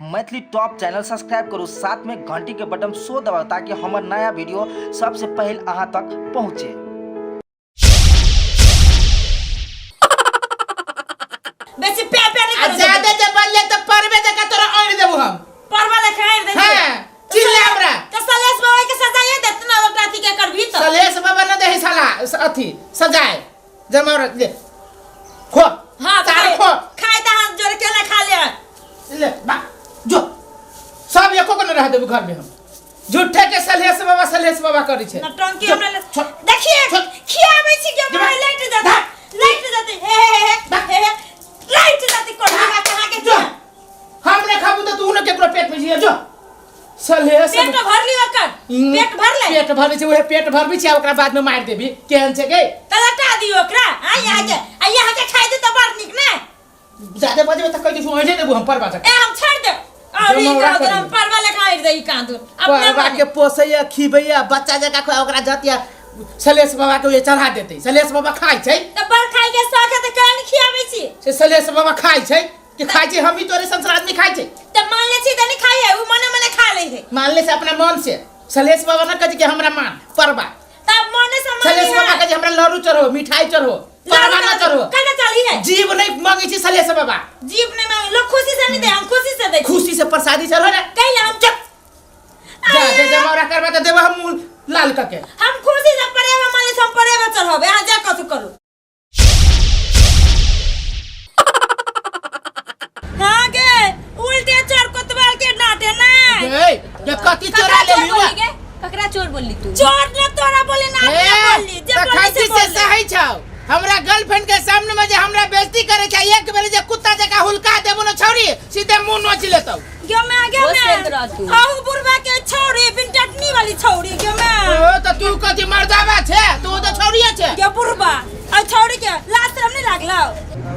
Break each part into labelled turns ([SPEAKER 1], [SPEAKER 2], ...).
[SPEAKER 1] Maithili top channel subscribe करू, साथ में घंटी के बटन सो दबाउ ताकि हमर नया वीडियो सबसे पहले अहाँ तक पहुँचे।
[SPEAKER 2] बेसी पे पे नहीं
[SPEAKER 3] आ
[SPEAKER 2] करू।
[SPEAKER 3] ज्यादा जे बोलले त परबे जका तोरा आनि देबू हम।
[SPEAKER 2] परवा लेखा आनि दे।
[SPEAKER 3] हां, चिल्ला हमरा।
[SPEAKER 2] त सलेश बाबा के सजाइए देत ना ओकरा अथी के करबी त।
[SPEAKER 3] सलेश बाबा न देही साला अथी सजाए जमावरा ले खो।
[SPEAKER 2] हां,
[SPEAKER 3] तार खो।
[SPEAKER 2] खाए त हाथ जोड़ के ना खा ले।
[SPEAKER 3] ले बा जो सब एको को न रह देबू घर में हम। झूठे के सलेश बाबा सलेश बाबा करै छै।
[SPEAKER 2] नौटंकी
[SPEAKER 3] जो,
[SPEAKER 2] हमरा ले।
[SPEAKER 3] छोड़।
[SPEAKER 2] देखिए
[SPEAKER 3] छोड़।
[SPEAKER 2] खियाबै छी के हमरा लाइट जाते लाइट जाते हे हे हे हे हे लाइट जाते कोन कहाँ के।
[SPEAKER 3] जो हम नहीं खाबू त तू न केकरो पेट में जिया जो सलेश।
[SPEAKER 2] पेट भर लियो कर, पेट भर ले।
[SPEAKER 3] पेट भरै छै उहे पेट भरबी छै, ओकरा बाद में मारि देबी। केहन छै गे?
[SPEAKER 2] त लटा दियो ओकरा। आ यहाँ के आ यहाँ के खाइ दे त बड़ नीक ने।
[SPEAKER 3] ज्यादा बजबे त कहि दै ऐठे देबू हम परबा
[SPEAKER 2] ए हम छोड़ दे और ई
[SPEAKER 3] जमौरा
[SPEAKER 2] कह
[SPEAKER 3] करी।
[SPEAKER 2] हम परवा लेखा आइर दे ई कांदू अपने
[SPEAKER 3] परबा के पोसैया खिबैया बच्चा जका खुआ ओकरा जतिया सलेश बाबा के उहे चढ़ा देतै। सलेश बाबा खाइ छै
[SPEAKER 2] त बड़ खाइ के शौक है त केना खियाबै छी?
[SPEAKER 3] से सलेश बाबा खाइ छै कि खाइ छै हम ही तोरे संसार आदमी खाइ छै।
[SPEAKER 2] त मान ले छी त नहीं खाइ है, उ मने मने खा ले है।
[SPEAKER 3] मान ले से अपना मन से। सलेश बाबा न कहै छै कि हमरा मान परबा।
[SPEAKER 2] तब मने से मान
[SPEAKER 3] सलेश बाबा कहै छै हमरा लड्डू चढ़ो मिठाई चढ़ो परबा न चढ़ो।
[SPEAKER 2] कना चली है?
[SPEAKER 3] जीव नहीं मांगे छी सलेश बाबा।
[SPEAKER 2] जीव नहीं मांगे लोग खुशी से नहीं दे, हम खुशी से दे।
[SPEAKER 3] खुशी से प्रसादी चढ़ो ना।
[SPEAKER 2] कैला हम
[SPEAKER 3] चुप जा दे जमावरा करबा त देबा हम मुंह लाल कके।
[SPEAKER 2] हम खुशी से परेवा माले से हम परेवा चढ़बे, अहाँ जा कथु करू। हां गे उल्टे चोर कोतवाल के डांटे ना।
[SPEAKER 3] ए ये कथी चोरा ले लियो?
[SPEAKER 4] ककरा चोर बोलली तू?
[SPEAKER 2] चोर ने तोरा बोली ना अपने बोलली जे
[SPEAKER 3] त
[SPEAKER 2] बोली से
[SPEAKER 3] खसी से
[SPEAKER 2] बोलली।
[SPEAKER 3] सही छौ। हमरा गर्लफ्रेंड के सामने में जे हमरा बेइज्जती करे छै एक बेर जे कुत्ता जका हुलका देबो न छौरी सीधे मुंह नोच लेतौ।
[SPEAKER 2] गयो मैं गयो
[SPEAKER 4] होश
[SPEAKER 2] मैं
[SPEAKER 4] में रह तू।
[SPEAKER 2] आहू बुढ़वा के छौरी बिन चटनी वाली छौरी गयो मैं।
[SPEAKER 3] ओ त तू कथी मर्दावा छे? तू त छौरिया छे।
[SPEAKER 2] गयो बुढ़वा और छौरी के लाज शरम नहीं लागलो?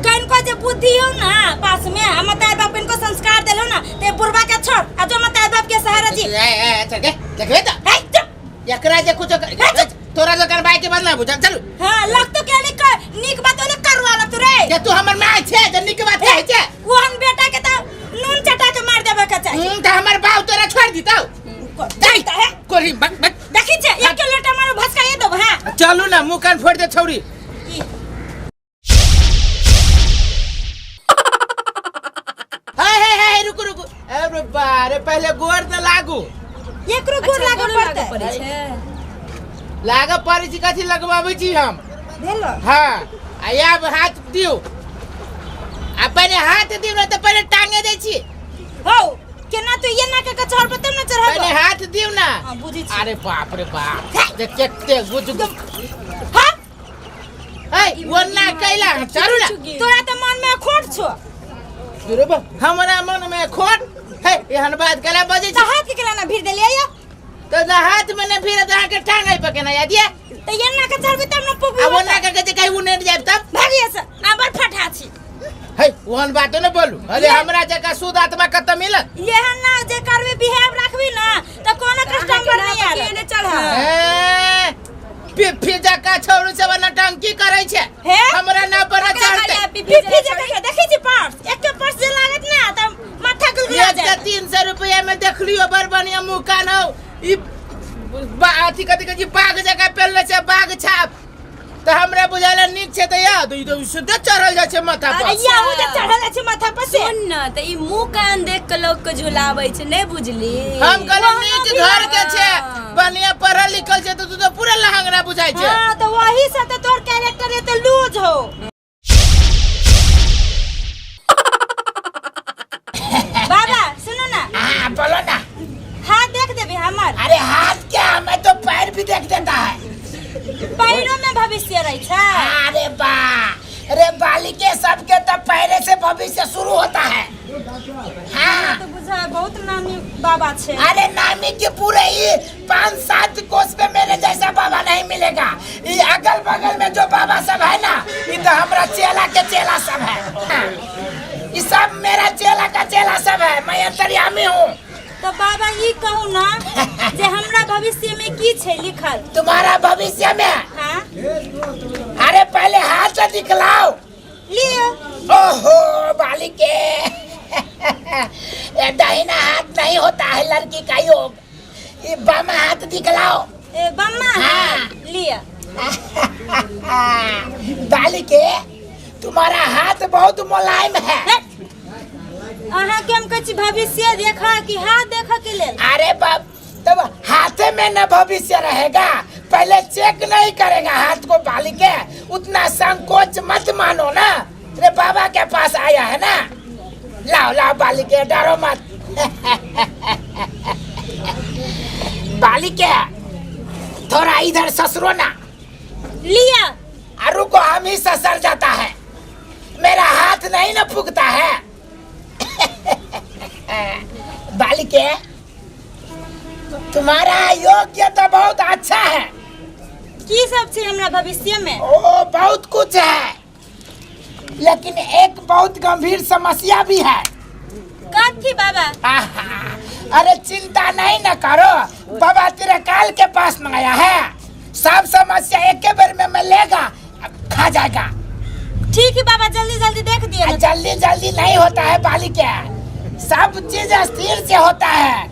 [SPEAKER 2] कन को जे बुद्धि हो ना पास में आ मताई बाप इनको संस्कार देलो ना ते बुढ़वा के छोड़ आ जो मताई बाप के सहारा जी।
[SPEAKER 3] ए ए अच्छा गे देखबे त
[SPEAKER 2] ए चुप।
[SPEAKER 3] एकरा जे कुछ तोरा जो करबाई के बदला बुझल चलू।
[SPEAKER 2] हां लग तो के नहीं कर नीक बात ओने करवा लग तू रे।
[SPEAKER 3] जे तू हमर माय छे जे नीक बात कहै छे।
[SPEAKER 2] ओहन बेटा के त नून चटा के मार देबे के चाही।
[SPEAKER 3] त हमर बाप तोरा छोड़ दितौ।
[SPEAKER 2] जाई त है
[SPEAKER 3] कोरी बक बक
[SPEAKER 2] देखी छे एक के लोटा मारो भसकाए देब। हां
[SPEAKER 3] चलू ना मुंह कान फोड़ दे छौरी।
[SPEAKER 2] ई।
[SPEAKER 3] हे हे हे रुकू रुकू। अरे बा रे पहले गोर त लागू।
[SPEAKER 2] एकरो गोर
[SPEAKER 4] अच्छा,
[SPEAKER 2] लागो
[SPEAKER 4] गोर
[SPEAKER 2] पड़तै।
[SPEAKER 4] लागऽ पड़ै छै।
[SPEAKER 3] लागऽ पड़ै छै कथी लगवाबै छी हम?
[SPEAKER 2] भेलो।
[SPEAKER 3] हां आ आब हाथ दियौ। आ पहले हाथ दियौ ना त पहले टांगे दै छी।
[SPEAKER 2] हौ केना तो ये ना के चढ़ तब ना चढ़ब।
[SPEAKER 3] पहले हाथ दियौ ना।
[SPEAKER 2] हां बुझी छी।
[SPEAKER 3] अरे बाप रे बाप जे केते गुज
[SPEAKER 2] हां
[SPEAKER 3] ए ओना कैला चढ़ू ना।
[SPEAKER 2] तोरा त मन में खोट छो।
[SPEAKER 3] रे बा हमरा मन में खोट हे एहन बात केला बजै
[SPEAKER 2] त
[SPEAKER 3] छी?
[SPEAKER 2] हाथ के केला ना भीड़ देलियै या?
[SPEAKER 3] त ना हाथ में ना भीड़ त अहाँ के टांग पे केना याद ये?
[SPEAKER 2] त ये ना के चढ़बे तब ना पुबी।
[SPEAKER 3] आ ओना के कहै छै कहीं उनेट जायब तब?
[SPEAKER 2] भागिए से आ बड़ फटा छी।
[SPEAKER 3] हे ओहन बात न बोलू। अरे हमरा जका शुद्ध आत्मा कत मिलत?
[SPEAKER 2] एहन ना जे करबे बिहेव राखबी ना त कोनो कस्टमर नहीं आएत।
[SPEAKER 4] केने चढ़ा?
[SPEAKER 3] ए पिफी जका छौरी सब नटंकी करै छै।
[SPEAKER 2] हे?
[SPEAKER 3] हमरा ना पर
[SPEAKER 4] ककरा
[SPEAKER 3] चढ़तै।
[SPEAKER 4] खाली पिफी
[SPEAKER 2] पिफी
[SPEAKER 4] जका
[SPEAKER 2] जका देखै छी पर्स, एक पर्स जे लागत ना त माथा गुलगुला
[SPEAKER 3] एक
[SPEAKER 2] जायत।
[SPEAKER 3] त 300 रुपया में देखलियो बड़ बढ़िया मुंह कान हौ। ई अथी कथी कहै छी बाघ जका पेलने छै बाघ छाप त हमरा बुझायल नीक छै त या त ई त सीधे चढ़ल जाइ छै माथा पर।
[SPEAKER 2] अइया उ जे चढ़ल छै माथा पर से।
[SPEAKER 4] सुन न त ई मुंह कान देख के लोग के झुलाबै छै नहीं बुझली?
[SPEAKER 3] हम कहलियै नीक घर के छै बढ़िया पढ़ल लिखल छै त तू त पूरा लहंगना बुझाइ छै।
[SPEAKER 2] हां त वही से त तोर कैरेक्टर एते लूज हो। बाबा सुनो ना।
[SPEAKER 3] हां बोलो ना।
[SPEAKER 2] हाथ देख देबे हमर?
[SPEAKER 3] अरे हाथ क्या मैं तो पैर भी देख देता है।
[SPEAKER 2] पैरों में भविष्य रही छै।
[SPEAKER 3] अरे बा अरे बालिके सबके तो पैरे से भविष्य शुरू होता है। हाँ
[SPEAKER 2] तो बुझा बहुत नामी बाबा छे।
[SPEAKER 3] अरे नामी के पूरे ही 5-7 कोस में मेरे जैसा बाबा नहीं मिलेगा। ये अगल बगल में जो बाबा सब है ना ये तो हमारा चेला के चेला सब है। हाँ। ये सब मेरा चेला का चेला सब है, मैं अंतर्यामी हूँ।
[SPEAKER 2] तो बाबा ये कहू ना जे हमरा भविष्य में की छे लिखल?
[SPEAKER 3] तुम्हारा भविष्य में?
[SPEAKER 2] हाँ।
[SPEAKER 3] अरे पहले हाथ से दिखलाओ।
[SPEAKER 2] लियो।
[SPEAKER 3] ओहो बालिके दाहिना हाथ नहीं होता है लड़की का योग, ये बामा हाथ दिखलाओ।
[SPEAKER 2] ए बम्मा।
[SPEAKER 3] हाँ।
[SPEAKER 2] लिया।
[SPEAKER 3] बालिके, तुम्हारा हाथ बहुत मुलायम है।
[SPEAKER 2] अहाँ के हम कहै छी भविष्य देखा कि हाथ देखऽ के लेल?
[SPEAKER 3] अरे बाप, तब हाथे में न भविष्य रहेगा? पहले चेक नहीं करेगा हाथ को? बालिके, उतना संकोच मत मानो ना रे, बाबा के पास आया है ना। लाओ लाओ बालिके, डरो मत। बालिके, थोड़ा इधर ससुरो ना।
[SPEAKER 2] लिया।
[SPEAKER 3] और रुको, हम ही ससर जाता है, मेरा हाथ नहीं ना फूकता है। बालिके, तुम्हारा योग्य तो बहुत अच्छा है।
[SPEAKER 2] की सब छै हमरा भविष्य में?
[SPEAKER 3] ओ बहुत कुछ है, लेकिन एक बहुत गंभीर समस्या भी है।
[SPEAKER 2] कथी बाबा?
[SPEAKER 3] आहा, अरे चिंता नहीं न करो, बाबा तेरे काल के पास में आया है, सब समस्या एक के बार में मिलेगा, खा जाएगा।
[SPEAKER 2] ठीक है बाबा, जल्दी जल्दी देख दिए ना।
[SPEAKER 3] जल्दी जल्दी नहीं होता है बालिके, सब चीज स्थिर से होता है।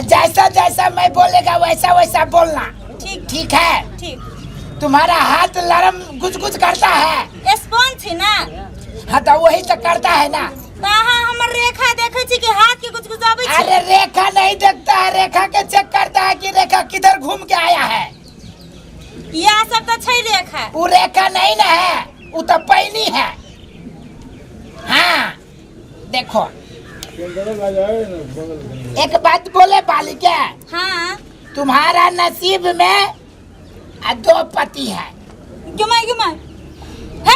[SPEAKER 3] जैसा जैसा मैं बोलेगा वैसा वैसा बोलना।
[SPEAKER 2] ठीक।
[SPEAKER 3] ठीक है?
[SPEAKER 2] ठीक।
[SPEAKER 3] तुम्हारा हाथ लरम गुज गुज करता है।
[SPEAKER 2] स्पॉन्ज छै ना।
[SPEAKER 3] हाँ, तो वही तो करता है ना।
[SPEAKER 2] तऽ अहाँ हमर रेखा देखै छी कि हाथ के गुजगुजाबै छी?
[SPEAKER 3] अरे रेखा नहीं देखता है, रेखा के चेक करता है कि रेखा किधर घूम के आया है।
[SPEAKER 2] इएह सब तऽ छै रेखा।
[SPEAKER 3] वो रेखा नहीं ना है, वो तो पैनी है। हाँ देखो, एक बात बोले बालिका?
[SPEAKER 2] हाँ।
[SPEAKER 3] तुम्हारा नसीब में दो पति है।
[SPEAKER 2] घुमाई घुमाई हे,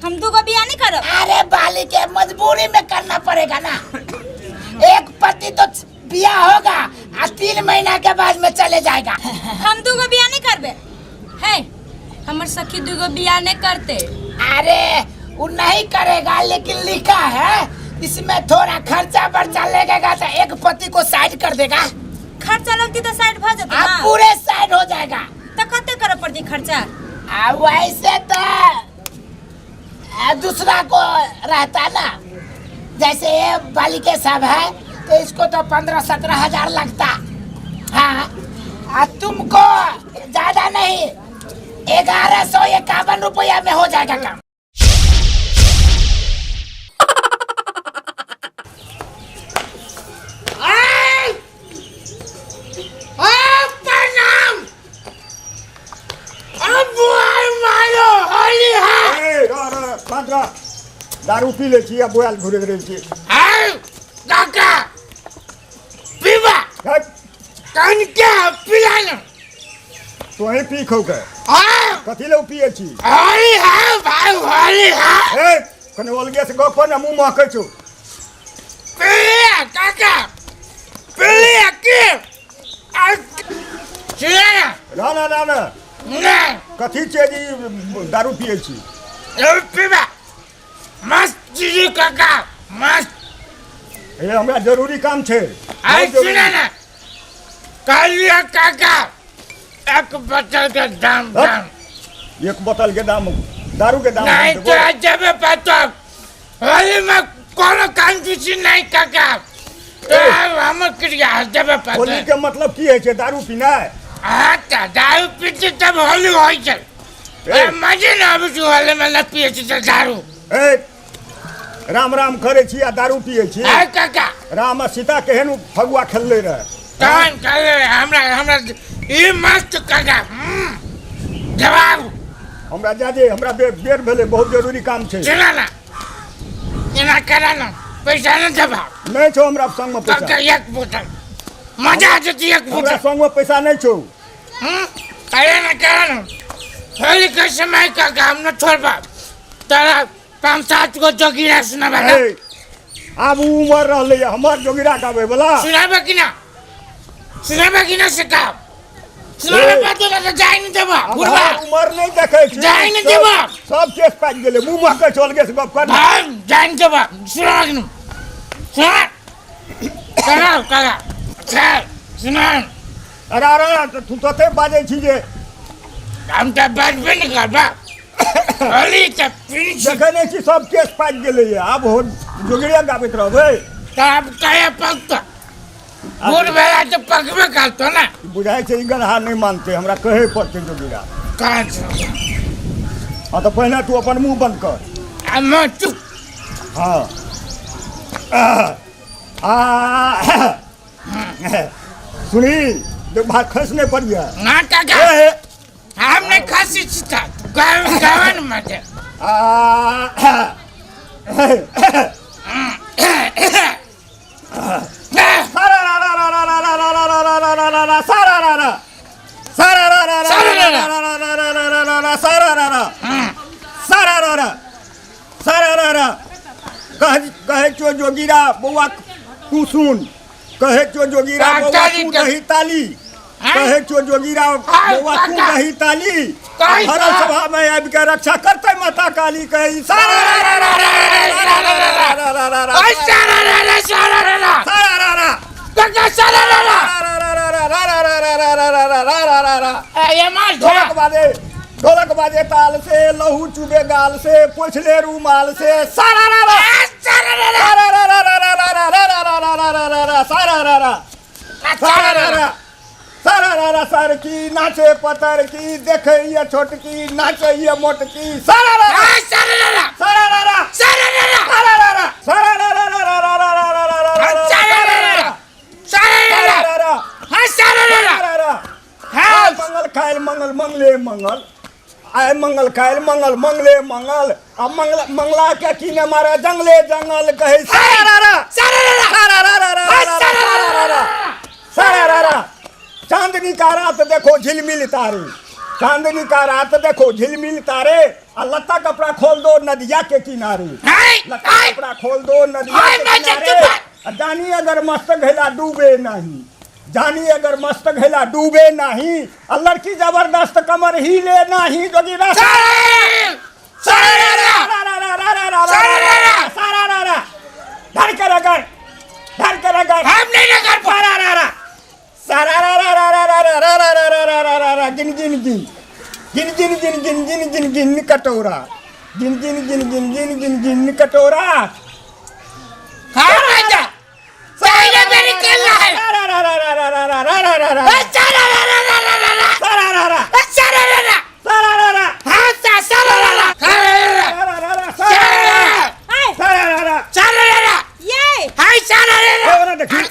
[SPEAKER 2] हम दूगो बियाह नहीं करब।
[SPEAKER 3] अरे बालिके, मजबूरी में करना पड़ेगा ना। एक पति तो बियाह होगा आ 3 महीना के बाद में चले जाएगा।
[SPEAKER 2] हम दूगो बियाह नहीं करबे।
[SPEAKER 4] है, हमर सखी दूगो बियाह नहीं करते।
[SPEAKER 3] अरे वो नहीं करेगा, लेकिन लिखा है इसमें थोड़ा खर्चा बर्चा लगेगा तो एक पति को साइड कर देगा।
[SPEAKER 2] खर्चा लगती तऽ साइड भऽ जेतै
[SPEAKER 3] आप
[SPEAKER 2] ना?
[SPEAKER 3] पूरे साइड हो जाएगा।
[SPEAKER 2] तऽ कते करऽ पड़तै खर्चा?
[SPEAKER 3] आ वैसे तो दूसरा को रहता ना, जैसे ये बालिके सब है तो इसको तो 15-17 हजार लगता। हाँ, आ तुमको ज्यादा नहीं, 1151 रुपया में हो जाएगा काम। प्रणाम। होली है।
[SPEAKER 5] ए, रह, रह, शांत रह। दारू पी लै छी आ बोआल घुरैत रहै छी।
[SPEAKER 3] काका, पीबा।
[SPEAKER 5] हट,
[SPEAKER 3] कन के पिला ना।
[SPEAKER 5] तोहे पी खौ के।
[SPEAKER 3] हाँ।
[SPEAKER 5] कथी लए पियै छी?
[SPEAKER 3] होली है भाई, होली है।
[SPEAKER 5] ए, कने अलगे से गप कर ने, मुँह महकै छौ।
[SPEAKER 3] पिलिया काका, पिलिया के सुना ना।
[SPEAKER 5] रह ना, रह ना।
[SPEAKER 3] ना।
[SPEAKER 5] कथी छियै जे ई दारू पियै छी?
[SPEAKER 3] पीबा, मस्त चीज काका, मस्त।
[SPEAKER 5] हे, हमरा जरूरी काम छै।
[SPEAKER 3] अरे
[SPEAKER 5] बहुत जरूरी।
[SPEAKER 3] सुना ना, कहलिए काका, एक बोतल के दाम।
[SPEAKER 5] हट।
[SPEAKER 3] दाम।
[SPEAKER 5] एक बोतल के दाम, दारू के दाम हम
[SPEAKER 3] नहीं
[SPEAKER 5] देबो।
[SPEAKER 3] तो जब पतो होली में कोनो कंजूसी नहीं काका, तो हम क्रिया जब पतो।
[SPEAKER 5] होली के मतलब की होइ छै? दारू पीनाइ?
[SPEAKER 3] हाँ, तऽ दारू पीते तब होली होइ छै।
[SPEAKER 5] ए।
[SPEAKER 3] मजे न आबै छै होली में, न पिए छै तऽ दारू।
[SPEAKER 5] ए, राम राम करै छी आ दारू पियै छी?
[SPEAKER 3] आय काका।
[SPEAKER 5] राम आ सीता केहन फगुआ खेलले रहे।
[SPEAKER 3] तहन कहले हमरा हमरा ई मस्त काका, जवाब।
[SPEAKER 5] हमरा जा दे, हमरा बेर भेलै, बहुत जरूरी काम छै।
[SPEAKER 3] सुना ना, एना करा ना, पैसा न देबा।
[SPEAKER 5] नहि छौ हमरा संगमे
[SPEAKER 3] काका।
[SPEAKER 5] पैसा।
[SPEAKER 3] एक बोतल मजा आ जेतै, एक
[SPEAKER 5] हमरा
[SPEAKER 3] बोतल।
[SPEAKER 5] संगमे पैसा नहि छौ।
[SPEAKER 3] अरे ना करा ना, होली के समय काका हम न छोड़बा तारा, पाँच सात गो जोगिरा सुनाबा ना।
[SPEAKER 5] ए, आब उ उमर रहलै हमर जोगिरा गाबै बला।
[SPEAKER 3] सुनाबा कि ना, सुनाबा कि ना से का सुनाबा?
[SPEAKER 5] ए।
[SPEAKER 3] पातो ना जाय नहीं देबा।
[SPEAKER 5] आब
[SPEAKER 3] बुढ़वा।
[SPEAKER 5] हमर उमर नहि देखै छी।
[SPEAKER 3] जाय नहि देबा।
[SPEAKER 5] सब केस पाकि गेलै, मुँह महकै छौ, अलगे से गप कर।
[SPEAKER 3] भाई, जाय नहीं देबा। सुना कि ना, सुना करा करा, चल सुना।
[SPEAKER 5] अरे अरे, तऽ तू तते बाजै छी जे
[SPEAKER 3] हम तऽ बाजबे नहि करबा, होली तऽ पी।
[SPEAKER 5] देखै नहि छी, सब केस पाकि गेलैए, आब हो। जोगिरिया गाबैत रहबै।
[SPEAKER 3] तब कहे पकतो, बूढ़ भेला तऽ पकबे करतो ने।
[SPEAKER 5] बुझाइ छै ई गदहा नहि मानतै, हमरा कहै पड़तै जोगिरा।
[SPEAKER 3] कहाँ छै?
[SPEAKER 5] हँ, तऽ पहिने तू अपन मुँह बंद कर।
[SPEAKER 3] आ मुँह चुप।
[SPEAKER 5] हँ, आ सुनी, देख भात खस नहि पड़िया
[SPEAKER 3] ना काका।
[SPEAKER 5] ए,
[SPEAKER 3] हम नहीं खसी छी, गावन मजे।
[SPEAKER 5] आ सारा रा रा रा रा रा रा रा रा रा रा रा रा सारा रा रा सारा रा रा रा रा रा रा रा रा रा रा रा रा सारा रा रा सारा रा रा सारा रा रा। कह कहै छो जोगीरा बौआ तू सुन, कहै छो जोगीरा बौआ तू दही ताली, कहै छो जोगीरा बौआ तू दही ताली, हर सभा में आबि के रक्षा करतै माता काली। कहै सारा रा रा रा रा रा रा रा रा
[SPEAKER 3] सारा रा रा सारा रा रा
[SPEAKER 5] सारा रा रा
[SPEAKER 3] काका सारा रा रा
[SPEAKER 5] रा रा रा रा रा रा रा रा रा रा रा।
[SPEAKER 3] ए मार
[SPEAKER 5] ढोलक बाजे, ढोलक बाजे ताल से, लहू चुबे गाल से, पोछले रूमाल से, सारा रा रा
[SPEAKER 3] सारा रा रा
[SPEAKER 5] सारा रा रा रा रा रा रा रा रा रा रा रा रा सारा रा रा सारा रा रा सारा रा रा। सर की नाचे पतर की, देखैया छोटकी नाचैया मोटकी, सारा रा रा
[SPEAKER 3] सारा रा रा
[SPEAKER 5] सारा रा रा
[SPEAKER 3] सारा रा रा
[SPEAKER 5] सारा रा रा सारा रा रा रा रा रा रा रा रा रा रा
[SPEAKER 3] सारा रा रा सारा रा
[SPEAKER 5] सारा
[SPEAKER 3] रा
[SPEAKER 5] रा रा
[SPEAKER 3] हाँ सारा रा रा
[SPEAKER 5] सारा रा।
[SPEAKER 3] हाँ।
[SPEAKER 5] मंगल खायल मंगल मंगले मंगल, आय मंगल खायल मंगल मंगले मंगल, आ मंगल मंगला के की ने मारे जंगले जंगल। कहे सारा रा रा
[SPEAKER 3] सारा रा रा
[SPEAKER 5] सारा रा रा रा रा रा रा रा सारा रा रा। चांदनी का रात देखो झिलमिल तारे, चांदनी का रात देखो झिलमिल तारे, आ लत्ता कपड़ा खोल दो नदिया के किनारे, लत्ता कपड़ा खोल दो नदिया के किनारे, आ जानी अगर मस्त घैला डूबे नहीं, जानी अगर मस्त घैला डूबे नहीं, आ लड़की जबरदस्त कमर हिले नहीं। जोगी रा
[SPEAKER 3] सारा रा
[SPEAKER 5] रा रा रा रा रा रा रा सारा रा रा। धर के रगड़, धर के रगड़,
[SPEAKER 3] हम नहीं रगड़।
[SPEAKER 5] सारा रा रा सारा रा रा रा रा रा रा रा रा रा रा रा रा रा। गिन गिन गिन गिन गिन गिन गिन गिन गिन गिन कटोरा, गिन गिन गिन गिन गिन गिन गिन कटोरा।
[SPEAKER 3] हाँ राजा पहले मेरी कल्ला है।
[SPEAKER 5] सारा रा रा रा रा रा रा रा रा रा
[SPEAKER 3] सारा रा रा रा रा रा रा
[SPEAKER 5] सारा रा रा
[SPEAKER 3] सारा रा रा
[SPEAKER 5] सारा रा रा
[SPEAKER 3] हाँ सारा रा रा
[SPEAKER 5] सारा रा रा सारा रा रा सारा रा रा
[SPEAKER 3] सारा रा रा
[SPEAKER 2] ये
[SPEAKER 3] हाय सारा रा रा।
[SPEAKER 5] ओना देखी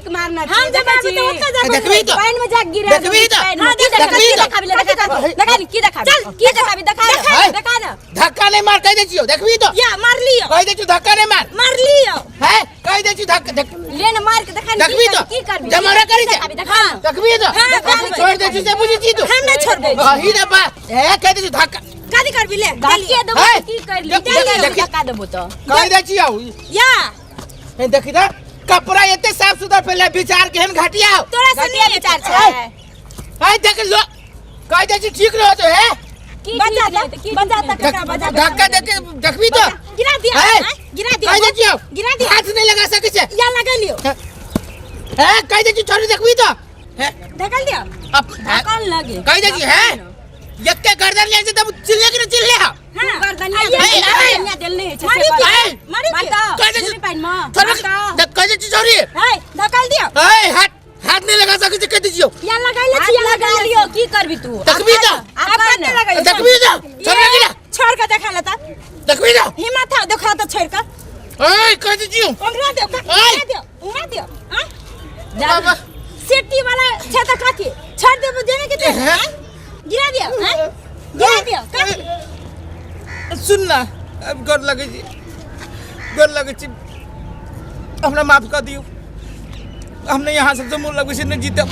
[SPEAKER 4] मारना
[SPEAKER 2] हम जब आबी तो ओतऽ जाबे।
[SPEAKER 3] देखबी तो
[SPEAKER 4] पानि में जा गिरा
[SPEAKER 3] देखबी तो
[SPEAKER 4] हां
[SPEAKER 3] देखबी तो
[SPEAKER 4] देखाबी देखा की देखाबी,
[SPEAKER 2] चल
[SPEAKER 4] की देखाबी, देखा
[SPEAKER 3] हाय।
[SPEAKER 4] देखा ना।
[SPEAKER 3] धक्का नहीं मार, कह दे छियो देखबी तो
[SPEAKER 2] या मार लियो,
[SPEAKER 3] कह दे छियो धक्का नहीं मार,
[SPEAKER 2] मार लियो
[SPEAKER 3] है कह दे छियो धक्का देख
[SPEAKER 4] ले न मार के देखा
[SPEAKER 3] देखबी तो
[SPEAKER 4] की करबी
[SPEAKER 3] जमाना करी दे।
[SPEAKER 4] देखाबी देखा
[SPEAKER 3] देखबी तो
[SPEAKER 2] हाँ, देखबी।
[SPEAKER 3] छोड़ दे छियो से बुझी छी तू।
[SPEAKER 2] हम नहीं छोड़बो।
[SPEAKER 3] अही रे बा ए कह दे छियो धक्का
[SPEAKER 2] कथी करबी ले
[SPEAKER 4] धक्के देबो
[SPEAKER 3] हाय।
[SPEAKER 4] की कर ली
[SPEAKER 3] देख, देख,
[SPEAKER 4] धक्का देबो तो
[SPEAKER 3] कह दे छियो
[SPEAKER 2] या
[SPEAKER 3] ए देखी त कपड़ा एते साफ सुथरा पहले विचार केहन घटिया हो।
[SPEAKER 2] तोरा से
[SPEAKER 4] घटिया
[SPEAKER 2] नहीं
[SPEAKER 4] विचार छै।
[SPEAKER 3] है देख लो कह दे छियो ठीक रहो तो है
[SPEAKER 4] की
[SPEAKER 2] बजा
[SPEAKER 4] ठीक रहै
[SPEAKER 2] ता बजा ता ककरा बजा
[SPEAKER 3] धक्का दे के देखबी तो
[SPEAKER 2] गिरा दिया
[SPEAKER 3] है।
[SPEAKER 2] हाँ? गिरा दिया
[SPEAKER 3] कह दे छियो
[SPEAKER 2] गिरा दिया
[SPEAKER 3] हाथ नहीं लगा सके छे
[SPEAKER 2] या लगा लियो
[SPEAKER 3] है कह दे छियो छोरी देखबी तो है
[SPEAKER 2] ढकल दिया
[SPEAKER 3] अब
[SPEAKER 4] कौन लगे
[SPEAKER 3] कह दे छियो है यक्के गर्दन ले से तब चिल्ले के चिल्ले हा
[SPEAKER 2] हां
[SPEAKER 4] गर्दनिया
[SPEAKER 3] ए, ए,
[SPEAKER 4] गर्दनिया देल नहीं छै
[SPEAKER 2] मारी के
[SPEAKER 3] ए,
[SPEAKER 2] मारी के
[SPEAKER 4] मारता
[SPEAKER 3] कह दे छियो
[SPEAKER 4] पानि में
[SPEAKER 3] छोरी देख कह दे छियो छोरी
[SPEAKER 2] है ढकल दिया
[SPEAKER 3] ए हाथ हाथ नहीं लगा सके छे कह दे छियो
[SPEAKER 2] या लगा ले
[SPEAKER 4] हाथ
[SPEAKER 2] छी या
[SPEAKER 4] लगा
[SPEAKER 2] लगा
[SPEAKER 4] लियो की करबी तू
[SPEAKER 3] देखबी तो
[SPEAKER 2] आप कते लगाइयो
[SPEAKER 3] देखबी तो छोरी गिरा
[SPEAKER 2] छोड़ के देखा लेता
[SPEAKER 3] देखबी तो
[SPEAKER 2] हिम्मत है देखा तो छोड़ के
[SPEAKER 3] ए कह दे छियो
[SPEAKER 2] उंगरा दियो का
[SPEAKER 3] ए।
[SPEAKER 2] उंगरा दियो, उंगरा दियो हां
[SPEAKER 3] बाबा
[SPEAKER 2] सेफ्टी वाला छै त कथी छोड़ देबो जेने के ते
[SPEAKER 3] हैं?
[SPEAKER 2] गिरा दियो हां गिरा दियो का
[SPEAKER 3] सुन ना अब गोर लगे छी, गोर लगे छी, हमरा माफ कर दियो। हमने यहाँ सबसे मुँह लगे छी नहीं जीते।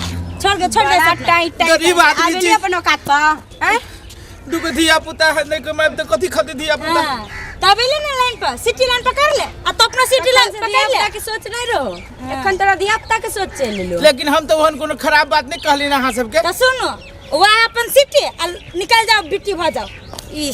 [SPEAKER 2] छोड़ के छोड़ दे
[SPEAKER 4] बड़ा
[SPEAKER 2] सब
[SPEAKER 4] टाइट टाइट
[SPEAKER 3] गरीब आदमी
[SPEAKER 4] आबे
[SPEAKER 3] छी।
[SPEAKER 4] नहीं अपन औकात पर हैं
[SPEAKER 3] दूगो धिया पुता है नहीं कमाए तो कथी खते धिया पुता।
[SPEAKER 2] हां तब ले ना लाइन पर सिटी लाइन पकड़ ले आ तो अपना सिटी लाइन
[SPEAKER 4] एखन से
[SPEAKER 2] पकड़ ले
[SPEAKER 4] धिया-पुता के सोच नहीं रहो, एखन तोरा धिया पुता के सोच चलि एलो।
[SPEAKER 3] लेकिन हम तो ओहन कोनो खराब बात नहीं कहली ना अहाँ सबके।
[SPEAKER 2] तो सुनो वह अपन सिटी आ निकल जाओ बिट्टी भ जाओ। ई